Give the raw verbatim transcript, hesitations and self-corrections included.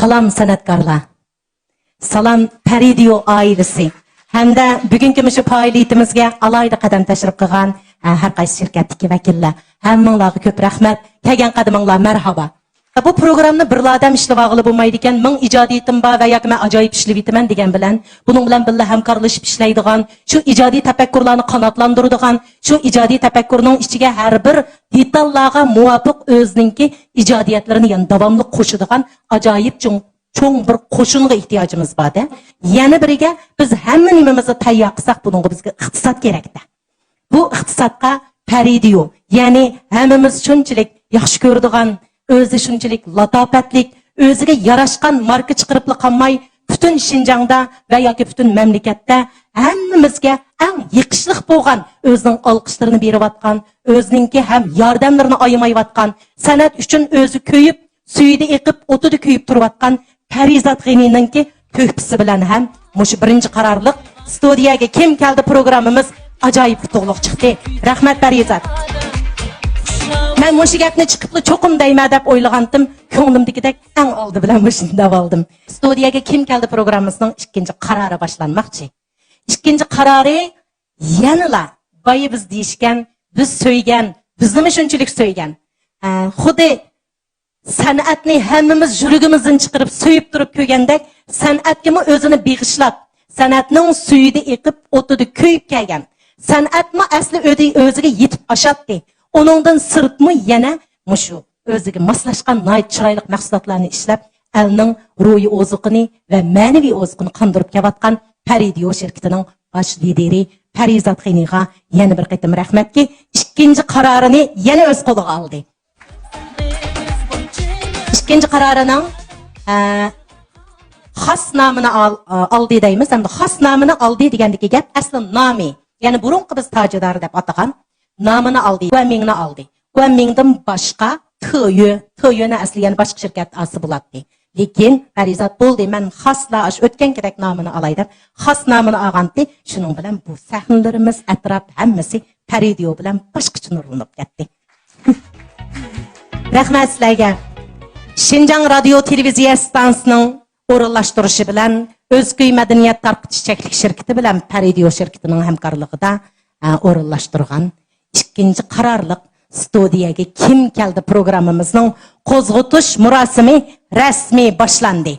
سالام سەنئەتكارلار، سالام پەرىدىيو ئائىلىسى ھەمدە بۈگۈنكى مۇشۇ پائالىيىتىمىزگە ئالاھىدە قەدەم تەشرىپ قىلغان، ئە، ھەر قايسى شىركەتتىكى ۋەكىللەر، ھەممىڭلارغا كۆپ رەھمەت. كەلگەن قەدىمىڭلار مەرھابا. بۇ پروگراممىنى بىرلا ئادەم ئىشلىۋالغىلى بولمايدىكەن، مىڭ ئىجادىيىتىم بار ۋە ياكى مەن ئاجايىپ ئىشلىۋېتىمەن دېگەن بىلەن، بۇنىڭ بىلەن بىللە ھەمكارلىشىپ ئىشلەيدىغان، شۇ ئىجادىي تەپەككۇرلارنى قاناتلاندۇرىدىغان، شۇ ئىجادىي تەپەككۇرنىڭ ئىچىگە ھەر بىر دېتاللارغا مۇۋاپىق ئۆزىنىڭكى ئىجادىيەتلىرىنى يەنە داۋاملىق قوشىدىغان ئاجايىپ چوڭ، چوڭ بىر قوشۇنغا ئېھتىياجىمىز بار-دە. يەنە بىرىگە، بىز ھەممە نېمىمىزنى تەييار قىلساق، بۇنىڭغا بىزگە ئىقتىساد كېرەك-دە. بۇ ئىقتىسادقا پەرىدىيو، يەنى ھەممىمىز شۇنچىلىك ياخشى كۆرىدىغان، ئۆزى شۇنچىلىك لاتاپەتلىك، ئۆزىگە ياراشقان ماركا چىقىرىپلا قالماي، پۈتۈن شىنجاڭدا ۋە ياكى پۈتۈن مەملىكەتتە ھەممىمىزگە ئەڭ يېقىشلىق بولغان، ئۆزىنىڭ ئالقىشلىرىنى بېرىۋاتقان، ئۆزىنىڭكى ھەم ياردەملىرىنى ئايىمايۋاتقان، سەنئەت ئۈچۈن ئۆزى كۆيۈپ، سۈيىدە ئېقىپ، ئوتىدا كۆيۈپ تۇرۇۋاتقان پەرىزات غېنىنىڭكى تۆھپىسى بىلەن ھەم مۇشۇ بىرىنچى قارارلىق ستۇدىيەگە كىم كەلدى پروگراممىمىز ئاجايىپ ئۇتۇقلۇق چىقتى. رەھمەت، پەرىزات. مەن مۇشۇ گەپنى چىقىپلا چوقۇم دەيمەن دەپ ئويلىغانتىم، كۆڭلۈمدىكىدەك ئەڭ ئالدى بىلەن مۇشۇنى دەۋالدىم. ستۇدىيەگە كىم كەلدى پروگراممىمىزنىڭ ئىككىنچى قارارى باشلانماقچى. ئىككىنچى قارارى يەنىلا بايا بىز دېيىشكەن، بىز سۆيگەن، بىزنىمۇ شۇنچىلىك سۆيگەن. ئە، خۇددى سەنئەتنى ھەممىمىز يۈرىكىمىزدىن چىقىرىپ سۆيۈپ تۇرۇپ كۆرگەندەك، سەنئەتكىمۇ ئۆزىنى بېغىشلاپ، سەنئەتنىڭ سۈيىدە ئېقىپ، ئوتىدا كۆيۈپ كەلگەن. سەنئەتمۇ ئەسلى ئۆدى-، ئۆزىگە يېتىپ ئاشاتتى. ئۇنىڭدىن سىرتمۇ يەنە مۇشۇ ئۆزىگە ماسلاشقان ناھايىتى چىرايلىق مەھسۇلاتلارنى ئىشلەپ، ئەلنىڭ روھىي ئوزۇقىنى ۋە مەنىۋى ئوزۇقىنى قاندۇرۇپ كېلىۋاتقان پەرىدىيو شىركىتىنىڭ باش لىدىرى پەرىزات غېنىغا يەنە بىر قېتىم رەھمەتكى، ئىككىنچى قارارىنى يەنە ئۆز قولىغا ئالدى. ئىككىنچى قارارىنىڭ، ئە، خاس نامىنى ئال-، ئالدى دەيمىز، ئەمدى خاس نامىنى ئالدى دېگەندىكى گەپ ئەسلى نامى، يەنى بۇرۇنقى بىز تاجىدار دەپ ئاتىغان نامىنى ئالدى، گۇەنمىڭنى ئالدى. گۇەنمىڭدىن باشقا تىيۆ، تىيۆنى ئەسلى يەنە باشقا شىركەت ئالسا بولاتتى. لېكىن پەرىزات بولدى، مەن خاسلا ئاشۇ ئۆتكەنكىدەك نامىنى ئالاي دەپ، خاس نامىنى ئالغانتى. شۇنىڭ بىلەن بۇ سەھنىلىرىمىز، ئەتراپ ھەممىسى پەرىدىيو بىلەن باشقىچە نۇرلىنىپ كەتتى. رەھمەت سىلەرگە. شىنجاڭ رادىيو تېلېۋىزىيە ئىستانسىسىنىڭ ئورۇنلاشتۇرۇشى بىلەن ئۆزكۈي مەدەنىيەت تارقىتىش چەكلىك شىركىتى بىلەن پەرىدىيو شىركىتىنىڭ ھەمكارلىقىدا، ئە، ئورۇنلاشتۇرغان ئىككىنچى قارارلىق ستۇدىيەگە كىم كەلدى پروگراممىمىزنىڭ قوزغىتىش مۇراسىمى رەسمىي باشلاندى.